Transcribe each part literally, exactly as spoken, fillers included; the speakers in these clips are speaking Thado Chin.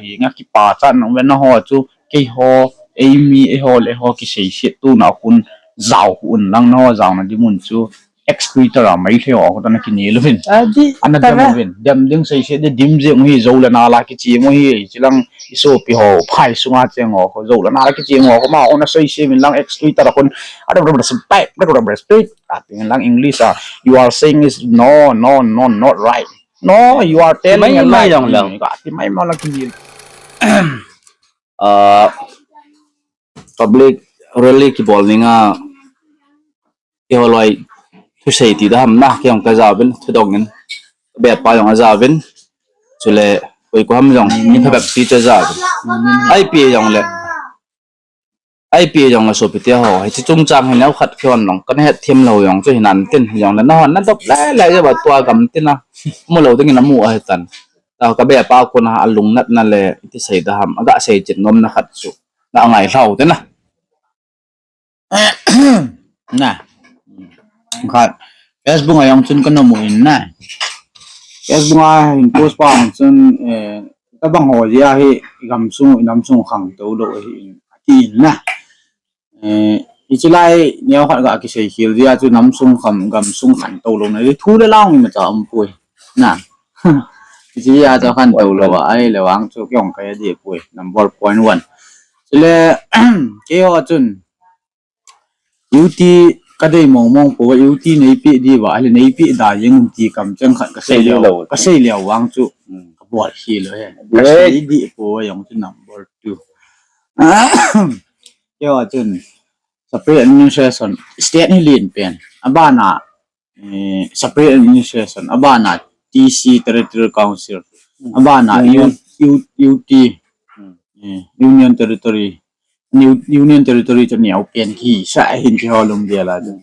Nga kipachat nang ve na ho chu, keiho, eimi, eiho le eiho kiseiset tuna khun jao khu un lang na ho jaona di mun chu, X Twitter a mai lheo ho tana kinel uvin. Adi, ana dem uvin. Dem ding seiset di dim jeng hi, jou le nal a kicheng u hi, chilang isopi ho, phai sunga cheng ho, jou le nal a kicheng ho, ma ona seise min lang X Twitter a khun, ada berapa respect, ada berapa respect. Ating lang English a, "You are saying is no, no, no, not right. No, you are telling a lie." Ka ti mai ma lang kinel. Ah, public rally kibol ninga, keiho loi thusei ti da ham na, kei jong kaja uvin, thudong in, kabepa jong aja uvin, chule, koi ko ham jong, mi phabep ti chu aja uvin. Ipi jong le, ipi jong le sopite ho, hiche chungchang hi neokhat kihon long, kana hetthem lou jong chu hinan tin, jong le, nahon nadop le le jeh uva tua gam tina, mu lou dingin amu ahitan. Ta kabepa kona alungnatna le, iti sei da ham, aga sei chet nomna khat chu, na ngai lhau te na. Na. Khat. Facebook a jong chun kana mu in na. Facebook a hin post pa jong chun, eh, tabang ho jeh a hi gamsung, inamsung khangtou lou ahi in, ati in na. Eh, hiche lai neokhat ga kisei khel jeh a chu namsung kham, gamsung khangtou louna hi thu le la imacha umpoi. Na. Hiche jeh a chu khangtou lou a, ahilou vang chu kei jong kahe deh poi. Number point one. Chule, keiho chun, U T kadei mong mong pouva, U T neipeh diuva, ahile neipeh da jeng un ti kamcheng khat kasei leu, kasei leu vang chu, kabol khel lou ahi. Kasei deh pouva jong chu number two. Keiho chun, separate administration, state hi len pen. Abana, eh, separate administration, abana T C, Territorial Council, abana U-, U-, U T, eh, Union Territory, U-, Union Territory chu neo pen kisa ahin keiho lunggel a chu.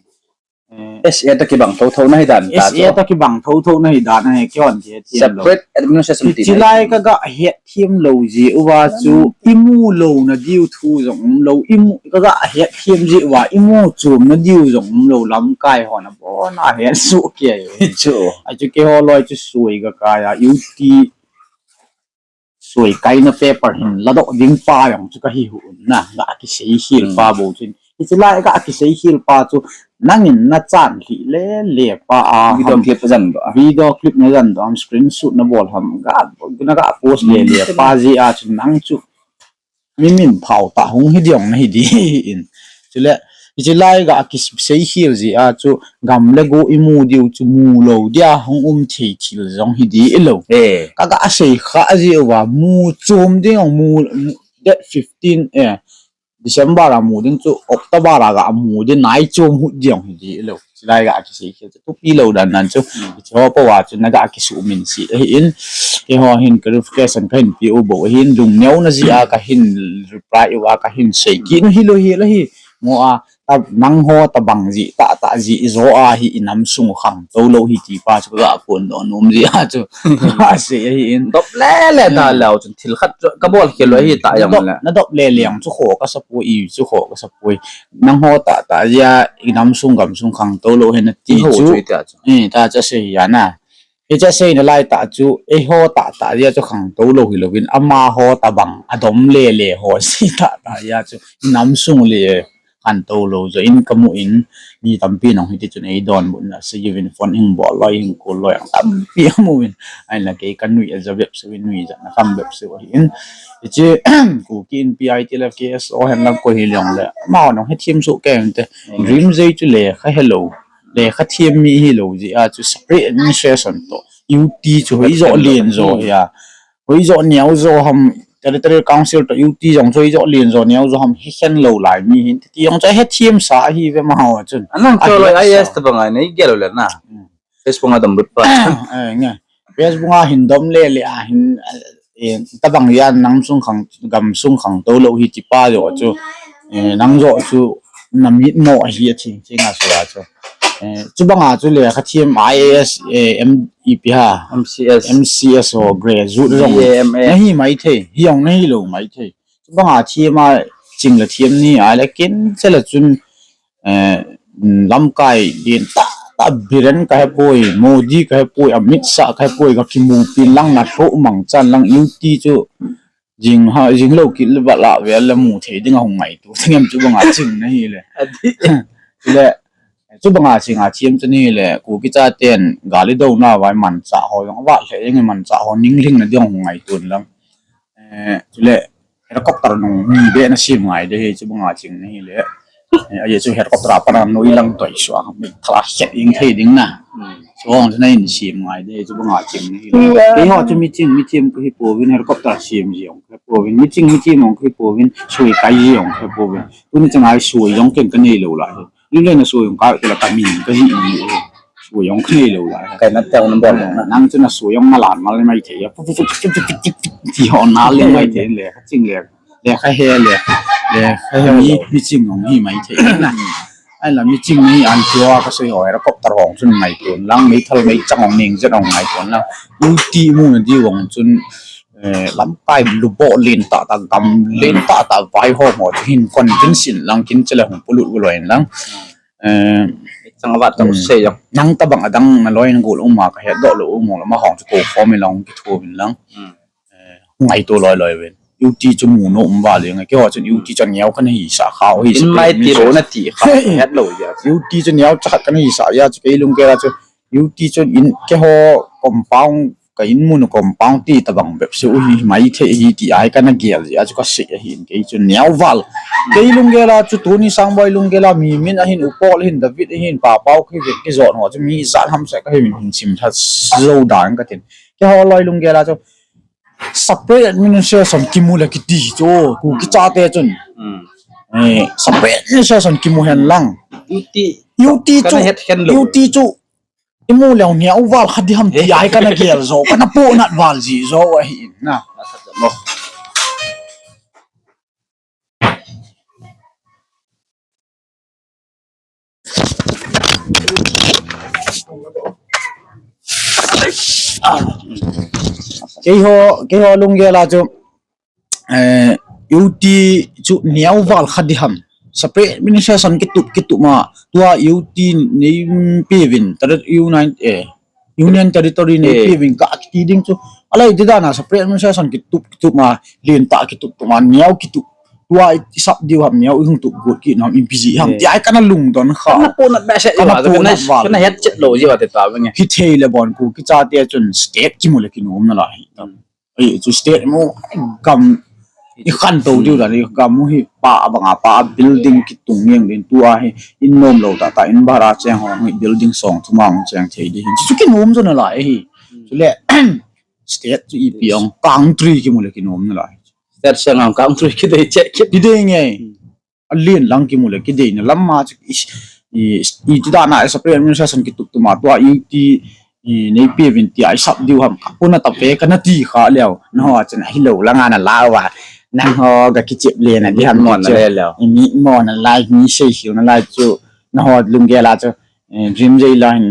Eh, S A toh kibang thotho na hi dan ta chu. S A toh kibang thotho na hi dan ahi, keihon kihethem lou. Separate administration ti. Hiche lai kaga hetthem lou jeh uva chu, imu louna diu thu jong umlou, imu, kaga hetthem jeh uva, imu chomna diu jong umlou, lamkai hon abona hetsoh kei. Chu. Achu keiho loi chu soi ga kai a, U T soi kaina paper hin ladoh ding pa jong chu kahi hih un na, ga kisei khel pa bou chun. Hiche lai ga kisei khel pa chu, nangin nachan lhih le le pa a video clip najan doh a, video clip najan doh ham, screenshot nabol ham, ga, naga post le le pa jeh a chu nang chu mi minphao tah hung hi ding nahi ding in. Chule, hiche lai ga kisei khel jeh a chu gam le go imu diu chu mu lou dia hung um thei thil jong hi ding ilou. Kaga sei kha jeh uva mu chom ding jong mu, date fifteen, eh, December a mu ding chu October a ga mu ding nai chom hut ding jong hi ding ilou. Hiche lai ga kisei khel chu thupi lou dan dan chu. Hiche ho pouva chu naga kisuhmin se ahi in. Keiho hin clarification kahin pe u bou ahin, lungneona jeh a kahin reply uva kahin sei kit u hilou hel ahi. Mo a, ta, nangho tabang jeh tahtah jeh jo a hi inamsung khangtou lou hi ti pa chu kaga phondoh nom jeh a chu. Asei ahi in. Dop le le ta leu chun thil khat chu kabol khel lou ahi ta jong le. Nadop le le jong chu kho kasa poi, i chu kho kasa poi. Nangho tahtah jeh a inamsung gamsung khangtou lou hi nati chu. Eh, ta chu asei a na. Hiche aseina lai tah chu, eiho tahtah jeh a chu khangtou lou hilouvin, amaho tabang adom le le ho jeh tahtah jeh a chu, inamsung le khangtou lou jo in kamu in, mi tampi nong hiti chun eidonbutna asei uvin, phone hung bol loi, hung call loi, tampi amu uvin, ahinla kei kanui aja bep seh uvin, nui jatna kham bep seh u ahin. Hiche, Kuki Inpi, I T L F, K S O hen lang koi hi jongle, amaho nong hethem soh kei inte, Dream J chu lekha helou, lekha them mi hilou jeh a chu separate administration toh, U T chu hoijo len jo hi a, hoijo neo jo ham, Territorial Council toh U T jong chu hoijo len jo neo jo ham hekhen lou lai mi hin ti jong chu hethem sa ahi ve amaho chun. Anang chu loi I A S tabang a nei gel u le na. Facebook a dom lut pa. Eh, nge. Facebook a hin dom le le a hin, eh, tabang a nang sung khang, gam sung khangtou lou hi ti pa jo chu, eh, nang jo chu na mitmo ahi a ching ching a sua chu. Eh, chubang a chu lekha them I A S, eh, M, ipi ham, M C S. M C S ho graduate jong B A M A. Nahi mai thei, hi jong nahi lou mai thei. Chubang a them a ching le them ni a le kin che le chun, eh, lamkai din tah, tah Biren ka hepoi, Modi ka hepoi, Amit Shah ka hepoi, ka kimupi lang na lhoh mang chan lang U T chu Jing ha, jing lou kit le ba la ve le mu thei ding a hung ngaito. Thingem chu banga ching na hi le. Adi. Le, chu banga ching a thiam chu ni le, Kuki chaten gal i do na vai manchah ho jong, va le jing manchah ho ning ling na ding hung ngaito lang. Eh, chu le, helicopter nung ni be na sim ngai de hi, chu banga ching na hi le. Eh, aye chu helicopter a pana noi lang toi sua, mi thala set ing thei ding na. Hmm. Chuang chu na in sim ngai de, chu banga ching na hi le. Keiho chu mi ching, mi ching ka hi pouvin helicopter sim jong ka hi pouvin, mi ching, mi ching jong ka hi pouvin, sui kai jong ka hi pouvin. Tuni chang ai sui jong ken ka nei lou lai. Ni le na sui jong ka, ka la ka mi ka hi ni. Sui jong ka nei lou lai. Kai na teu na bol na. Nang chu na sui jong na lan mal mai thei. Pu, pu, pu, ti ho na le mai thei le, ka ching le. Le ka he le. Le ka he mi, mi ching jong hi mai thei na. Ai la mi ching ni an tua ka sui ho helicopter hong chun ngaito lang, mi thal mi chang hong ning jet hong ngaito lang. U ti mu na di hong chun, eh, lamkai lu bo lin ta ta gam lin ta ta vai ho mo hin convince in lang kin chele hong pulut gu loin lang. Eh, Chang va tong hmm. Se jong. Nang ta bang adang na loin gul um ma ka he do lo um ma hong chu ko khom in lang ki thu in lang. Hmm. Eh, ngaito loi loi ven. U ti chu mu no um va le ngai. Keiho chun U T chun neo ka na hi sa kha hi. In sa mai ti ro na ti kha het lo ya. U T chun neo cha ka na hi sa ya chu kei lung ke la chu U T chun in keiho compound ka in mun compound ti ta bang bep se u hi mai the hi ti ai ka na gel ya chu ka se hi in kei chun neo val. Kei lung ke la chu tuni sang boi lung ke la mi min a hin u Paul hin David hin pa pau khi ve ki zon ho chu mi zan ham se ka hi min hin sim tha zo dan ka tin. Keiho loi lung ke la chu separate administration kimu le kiti chu, Kuki chate chun. Hmm. Eh, separate administration kimu hen lang. U T. U T chu, kana het hen lo. U T chu, imu le ni u val kha di ham ti ai kana gel zo, kana po nat val ji zo ahi in na. Keiho, keiho lunggel a chu, eh, U T chu neo val kha di ham. Separate administration kitup, kitup ma, tua U T nei pe vin, tara U nine, eh, Union Territory nei pe vin ka kiti ding chu. Alai di dan a separate administration kitup, kitup ma, len ta kitup, tup ma, neo kitup. Tua i sap diu ham neo i hung tup got kit nom in piji ham. Ti ai kana lungdon kha. Kana po nat ba se kana po nat val. Kana het chet lo ji wa te ta nge. Hi thei le bon Kuki chate chun state kimu le kinom na lai. Ai chu state mu gam i khan to diu dan i gam mu hi pa banga pa building kitung ngiang din tua hi in nom lo ta ta in bara cheng ho hi building song thuma hung cheng thei di. Chu kinom jo na lai hi. Chu le state chu ipi ong country kimu le kinom na lai. State sang ang country kidei che ki. Kidei nge. Hmm. Alen lang kimu le kidei na lam ma chu i, i, i ti dan a separate administration kitup tup ma tua U T, i, nei pe vin ti ai sap diu ham ka puna ta pe kana ti kha leo. Na ho chen hi lo lang ana la wa. Nang ho ga kichep le na di ham mo na le leo. I mi mo na lai mi sei hiu na lai chu na ho lunggel a chu, eh, dream jei la hin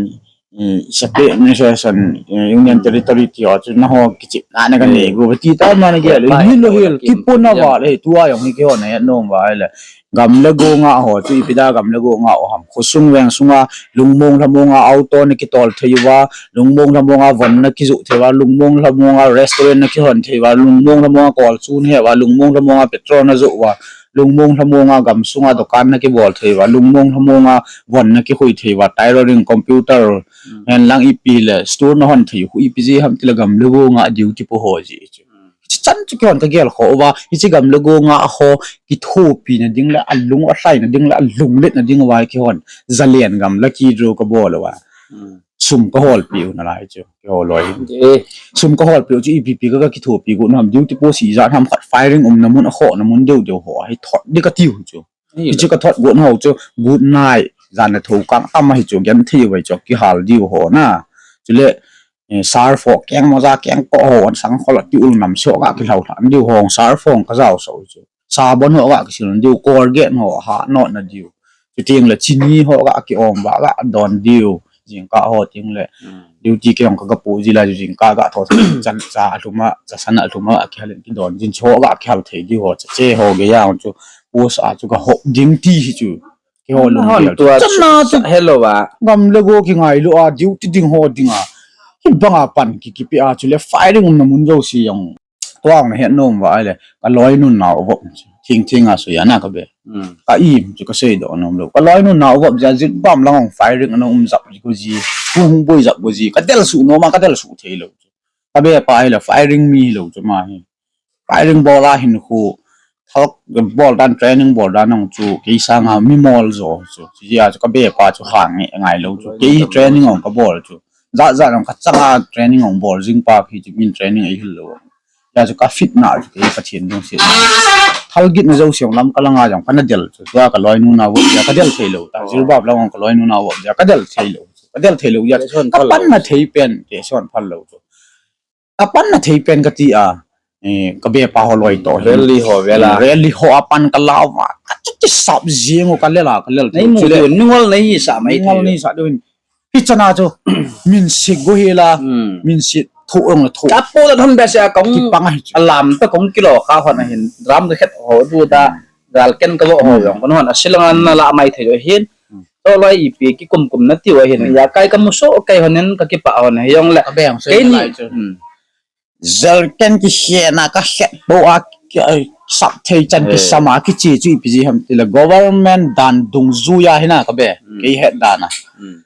eh, separate administration, eh, Union Territory ti ho chu na ho kichep na na ka nei gu ti ta ma na gel. Ni lo hil ki puna va le tua jong hi keiho na nom va le. Gam le go nga ho chu ipi da gam le go nga ho ham. Khosung veng sunga lungmong lhamong a auto na kitol thei va, lungmong lhamong a von na kiju thei va, lungmong lhamong a restaurant na kihon thei va, lungmong lhamong a kol chu ne va, lungmong lhamong a petrol na jo va, lungmong lhamong a gam sunga dukan na kibol thei va, lungmong lhamong a von na kihui thei va, tailoring, computer, Hmm. Hen lang ipi le, store na hon thei, hu ipi ji ham ti le gam le go nga duty po ho ji chu. Hmm. Chi chan chu kihon ka gel kho va, hi chi gam le go nga ho, kithopi na ding le, alung alhai na ding le, alung let na ding va kihon, zalen gam la ki dro ka bol va. Hmm. Sum ka hol pi u na lai chu, kihol loi. Eh. Sum ka hol pi u chu ipi pi ka, ka kithopi go na ham duty po si jan ham khat firing um na mun a kho na mun deu deu ho, hi thot di ka tiu chu. Hi chu ka thot got ho chu good night. Jan le tho kang tam hi chu gen thi vai chu kihal diu ho na. Chule, eh, surf ho keng moja keng ko ho an sang khol ti ul nam so ka kihal than diu ho surf ho ka jao so chu. Sabon ho ka kisil diu Colgate ho ha not na diu. Chuting le chini ho ka ki om ba ka don diu. Jingkah ho ting le. Hmm. Duty kei jong ka, ka pu ji lai jingkah ka tho chan cha a lhum a, cha san a lhum a, a kihal in kidon jin chu ka kihal thei di ho, cha che ho ge yang chu, post a chu ka hop ding ti hi chu. Kei ho lung hon gel tua chu. Chan na chu sa hello ba. Gam le go ki ngai lo a, duty ding ho ding a. Hi banga pan ki, kipi a chu le firing um na mun jo si jong. Tuang na het nom va ai le, ka loinu nau vop. Thing thing a sui ana ka be. Hmm. Ka im chu ka sei do nom lo. Ka loinu nau vop ja jit bam lang ong firing ana um jap ji ko ji. Ku hung boi jap ko ji. Ka del su nom a ka del su thei lo. Ka be pa ai le firing mi lo chu ma hi. Firing bol a hin khu. Thok bol dan training bol dan ong chu. Kei sanga mi mol jo chu. Ji a chu ka be pa chu hang nge ngai lo chu. Kei training ong ka bol chu. Za za ong ka changa training ong bol jing pa khi chu min training ei hil lo. Ya chu ka fit na chu kei Pathian dong sit. Thal git na jo siang lam ka langa jong ka na del chu. Tua ka loinu nau vop ja ka del thei lo. Ta jilbab lang ong ka loinu nau vop ja ka del thei lo. Ka del thei lo ya. Ka pan na thei pen ke son phal lo chu. Ka pan na thei pen ka ti a, eh, ka be pa ho loi to hi. Rally ho vela. Rally ho a pan ka lau va. Ka chu ti sap jing u ka lela, ka lel. Nei mu chu le. Ni ngol nei sa mai. Ngol nei sa dun. Hi chana chu. Min sik go hi la. Hmm. Min sik thu ong la thu. Ka po la thon be se a ka ong. Ki pang a hi chu. Alam ta kong kilo ka hon a hin. Ram ka khet ho du da. Gal ken ka vo ho yong. Kon hon a silang an na la mai thei jo hin. Hmm. To loi ipi ki kum kum na ti wa hin. Hmm. Ya kai ka mu so kai hon in ka ki pa hon a hi yong le. Ka beng so kai ni. Lai chu. Hmm. Jalken ki hiena ka het bo a ki, ai, sap thei chan ki sama ki chi chu ipi ji ham ti le government dan dungjuia hina ka be. Hmm. Kei het dan a. Hmm.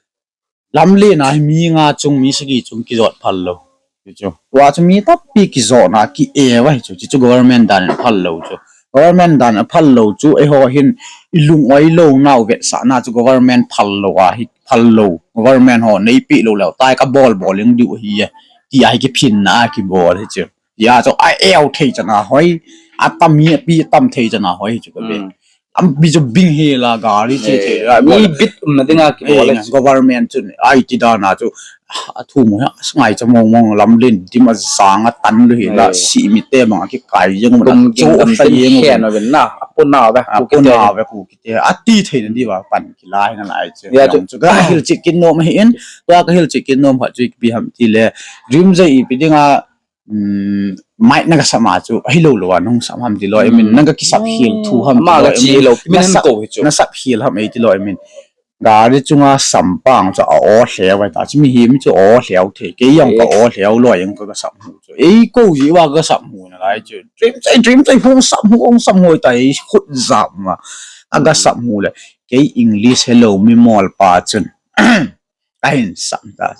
Lamlen a hi mi nga chung mi sagi chung ki jot phal lo. Ti chu. Tua chu mi tampi ki jot na ki e va hi chu. Ti chu government dan a phal lo chu. Government dan a phal lo chu eiho hin i lung oi lo nau vetsahna chu government phal lo a hi phal lo. Government ho nei pi lo leu tai ka bol bol ing diu hi e. Ti a hi ki phin na ki bol hi chu. Ya chu a eu thei chana hoi. A tam mi pi tam thei chana hoi hi chu ka be. Hmm. Am bi chu bing hi la gari che che la. Mi bit um na dinga ki bol le. Government chu ai ti dan a chu. A thu mo ha ngai cha mong mong lamlen dim a jang a tan lu hi la si mi te bang a ki kai jeng mo na chu sa jeng mo. Hen o ben na. A po na ve. A po na ve ku ki te. A ti thei na di va pan ki lai na lai chu. Ya chu. Chu ka hil chit kin nom hi in. Tua ka hil chit kin nom kha chu ipi ham ti le. Dream jai ipi dinga, um, mai na ka sama chu. Ahi lo lo a nung sam ham ti lo. I mean, na ka ki sap hil thu ham ti lo. I mean, na sap, na sap hil ham ei ti lo. I mean, gari chunga sampang chu a o hleu vai ta. Chu mi hi mi chu o hleu thei. Kei jong ka o hleu lo jong ka, ka sap mu chu. Ei ko ji wa ka sap mu na lai chu. Dream chai, dream chai hung sap mu, hung sap mu ta ei khut jap ma. A ka sap mu le. Kei English hello mi mol pa chun. Ka hin sap ta.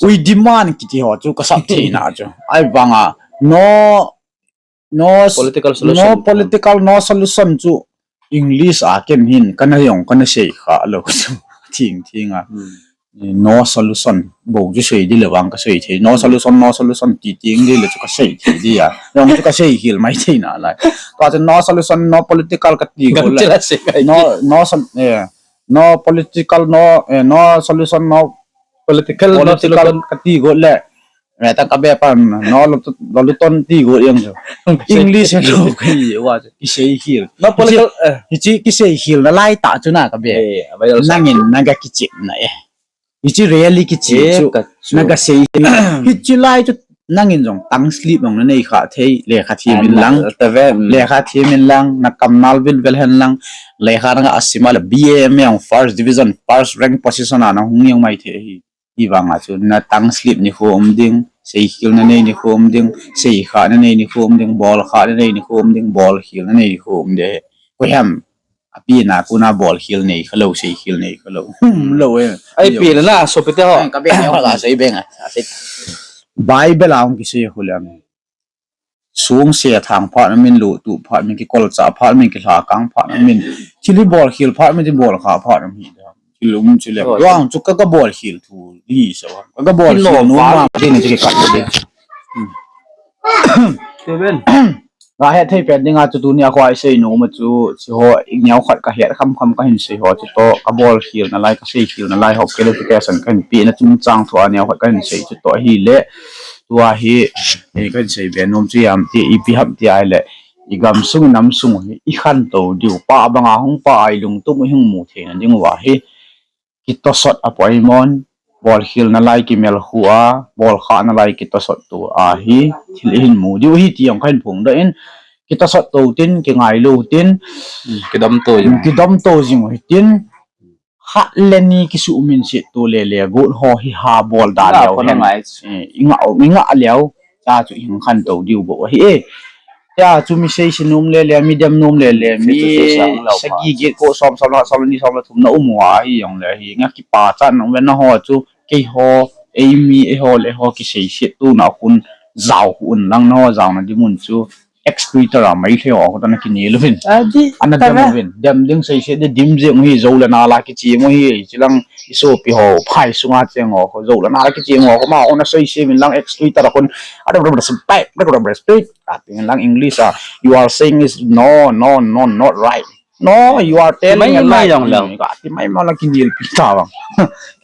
We demand kiti ho chu ka sap thei na chu. Ai vanga no, no, political solution. No political, no solution chu English a ken hin kana jong kana sei kha lo chu. Thing thing a. Hmm. No solution bo chu sei di le vang ka sei thei. No solution, no solution ti ting di le chu ka sei thei di a. Jong chu ka sei hil mai thei na lai. Ka chu no solution, no political ka ti go le. No, no sol-, eh, no political, no, eh, no solution, no political, no political solution. Ka ti go le. Me ta ka be pan, no lo, lo, lo ton ti go yang chu. English lo ka hi wa chu. Ki sei hil. No political, eh. Hichi ki sei hil na lai ta chu na ka be. Eh, nangin na ka ki chip na e. Hichi really ki chip chu. Na ka sei hil. Hichi lai chu nangin jong tongue slip jong na nei kha thei, lekha thiem in lang. Lekha thiem in lang, na kam nal vil vel hen lang. Lekha na ka asima le B A M jong first division, first rank position a na hung jeng mai thei hi. Hi vanga chu na tongue slip ni khu um ding, sei hil na nei ni khu um ding, sei kha na nei ni khu um ding, bol kha na nei ni khu um ding, bol hil na nei ni khu um de. Ko hem a pi na ku na bol hil nei kha lo, sei hil nei kha lo. Hmm, lo e. Ai pi na na so pi te ho. Ka be ne ho la sei be nga. Bible a hung ki sei khu le. Sung se thang phat na min, lu tu phat min, ki kol cha phat min, ki hla kang phat na min. Thil hi bol hil phat min, thil bol kha phat na min. Thil um chu le. Duang chu ka, ka bol hil thu hi sa wa. Ka, ka bol hil no ma. Din chu ki kat de. Seven. Ka he thei pen ding a chu tuni a khoi sei no ma chu, si ho i neo khat ka he kham kham ka hin sei ho chu to, ka bol hil na lai, ka sei hil na lai ho qualification ka hin pi na chung chang thu a neo khat ka hin sei chu to hi le. Tua hi, eh, kan sei ve nom chu ipi ham ti ai le, i gam sung, i nam sung hi, i khantou diu pa banga hung pa ai lungtum hung mu theina ding uva hi, kitosot a poimon, bol hil na lai kimel khu a, bol kha na lai kitosot tu a hi, thil i hin mu diu hi ti jong kan phung doh in, kitosot to tin, kingai lo tin, kidam to jing hi tin, khat le ni kisuh min sit tu le le got ho hi ha bol da leo hen. Eh, i nga, i nga leo. Cha chu hing khan to diu bou ahi e. Cha chu mi sei se nom le le, mi dem nom le le, mi sagi get ko som som la som ni som la thum na um uva ahi jong le hi. Nga kipa chan nang ve na ho chu keiho, eimi, eiho le ho kisei se tu na khun jao khu un lang na ho jao na di mun chu X Twitter a mai le ho khu ta na kinel uvin. Ana dem uvin. Dem ding sei se de dim jeng hi jo le na la kichi mo hi chilang isopi ho phai sunga cheng ho jo le na la kichi mo ho ma ona sei se min lang X Twitter a khun ada ada ada spek ada ada spek ating lang English a you are saying is no no no not right. No, you are telling a lie. Ka ti mai ma la kinel pi ta bang.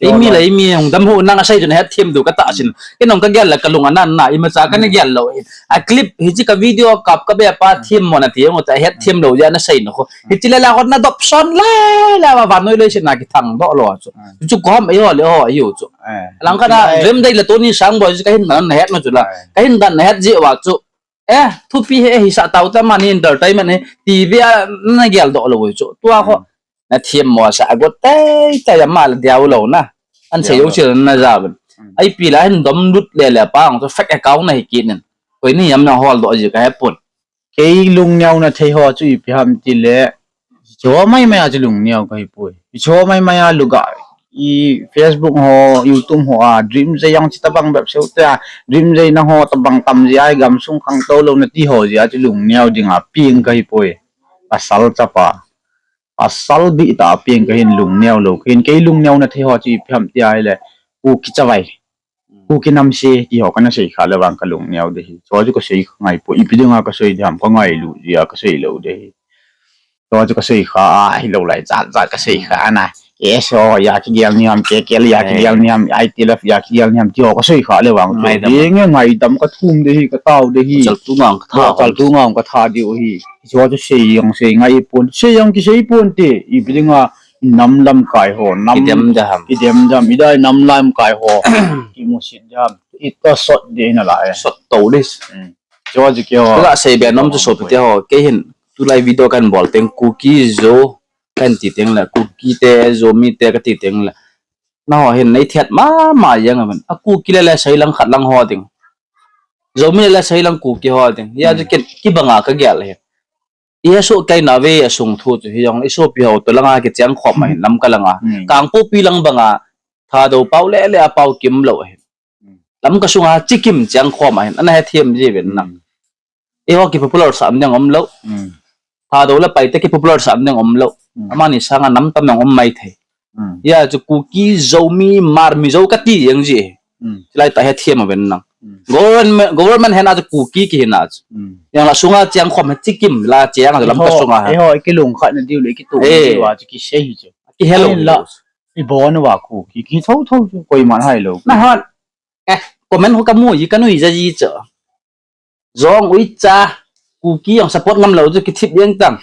Eimi la eimi jong dam ho nang asei chun het them du ka ta sin. Ke nong ka gel la ka lung anan na ima cha ka na gel lo. A clip hi chi ka video kap ka be pa them mo na ti jong ta het them lo ja na sei no kho. Hi chi le la ko na dop son la la ba ba noi le sin na ki thang do lo chu. Chu ko ham e ho le ho ayu chu. Lang ka na rem dei la to ni sang bo ka hin na na het ma chu la. Ka hin dan na het ji wa chu. Eh, thupi he hi sa tau ta mani entertainment he T V a na gel do lo chu. Tua kho na thiam mo sa a got tai tai ma la diau lo na. An sei yo chi na ja ben. Ai pi la hin dom lut le le pa ang chu fake account na hi kinin. Koi ni yam na hol do ji ka he pun. Kei lung neo na thei ho chu ipi ham ti le. Cho mai mai a chu lung neo ka hi pui. Cho mai mai a luga i Facebook ho, YouTube ho a dream jei yang chi tabang bep seu te a dream jei na ho tabang tam ji ai gam sung khang to lo na ti ho ji a chu lung neo ding a pieng ka hi pui. Pasal chapa. Pasal bi ta pieng ka hin lung neo lo. Khin kei lung neo na thei ho chu ipi ham ti ai le. U ki chavai. Kuki nam se ti ho kana sei kha le vang ka lung neo de hi. Cho chu ka sei ngai pui. Ipi ding a ka sei dam ka ngai lu ji a ka sei lo de hi. Tua chu ka sei kha a, hi lo lai, chat chat ka sei kha ana. K S O ya ki gel ni ham, K K L ya ki gel ni ham, I T L F ya ki gel ni ham, ti ho ka sei kha le vang chu. Ngai dam. Ding ngai dam ka thum de hi, ka tau de hi. Chal tu ngang ka tha. Chal tu ngang ka tha de hi. Chu chu sei yang sei ngai pon, sei yang ki sei pon te. I bi ding a nam lam kai ho, nam. Ki dem de ham. Ki dem dam, i dai nam lam kai ho. Ki mu sit dam. Ki to sot de na la e. Sot to dis. Chu chu ki ho. Ka sei be nom chu sot te ho. Ke hin. Tulai video kan bol teng Kuki Zo kan ti teng le Kuki te Zomi te ka ti teng le na ho hin nei thiat ma ma yang amen a Kuki le le sei lang khat lang ho ding Zomi le le sei lang Kuki ho ding ya ju ken ki banga ka gel he i so kai na ve a sung thu chu hi jong i so pi ho to langa ki chang khom ma hin lam ka langa kang pu pi lang banga tha do pau le le a pau kim lo hin lam ka sunga chi kim chang khom ma hin ana he thiam ji ven na Eiho ki popular sam ding om lo. Thadou le Paite ki popular sam ding om lo. Amani sanga nam tam ding om mai thei. Ya chu Kuki, Zomi, Hmar, Mizo ka ti jeng ji. Chulai ta he thiam a ven nang. Government, government hena chu Kuki ki hina chu. Yang la sunga chiang khom he chikim la chiang chu lam ka sunga ha. Eiho, ki lung khat na diu le ki tu diu a chu ki sei hi chu. Ki hello la. I bon wa Kuki ki tho tho chu koi man hai lo. Na hon. Eh, comment ho ka mu ji ka nui ja ji chu. Jong uicha, Kuki jong support ngam lo chu kithip jeng tang.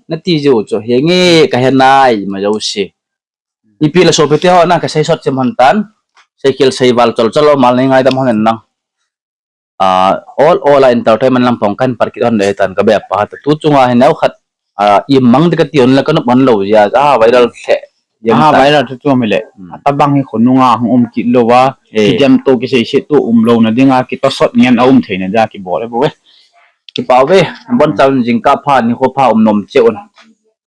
Na ti jo chu, henge ka he nai ma jo si. Ipi la sopi te ho na ka sei sot chem hon tan. Sei khel sei val chol chol o mal nei ngai dam hon en nang. Ah, all, all a entertainment lampang kan par kit hon de tan ka be pa ta tu chunga he neu khat. Ah, i mang de ka ti hon la ka nop hon lo ya. Ah, viral the. Aha, viral chu chu mi le. Atabang hi khonunga hung um kit lo va. Ki dem to ki sei se to um lo na dinga ki to sot ngen a um thei na ja ki bol e bo e. Ki pau ve. Bon challenging ka pha ni kho pha um nom che un.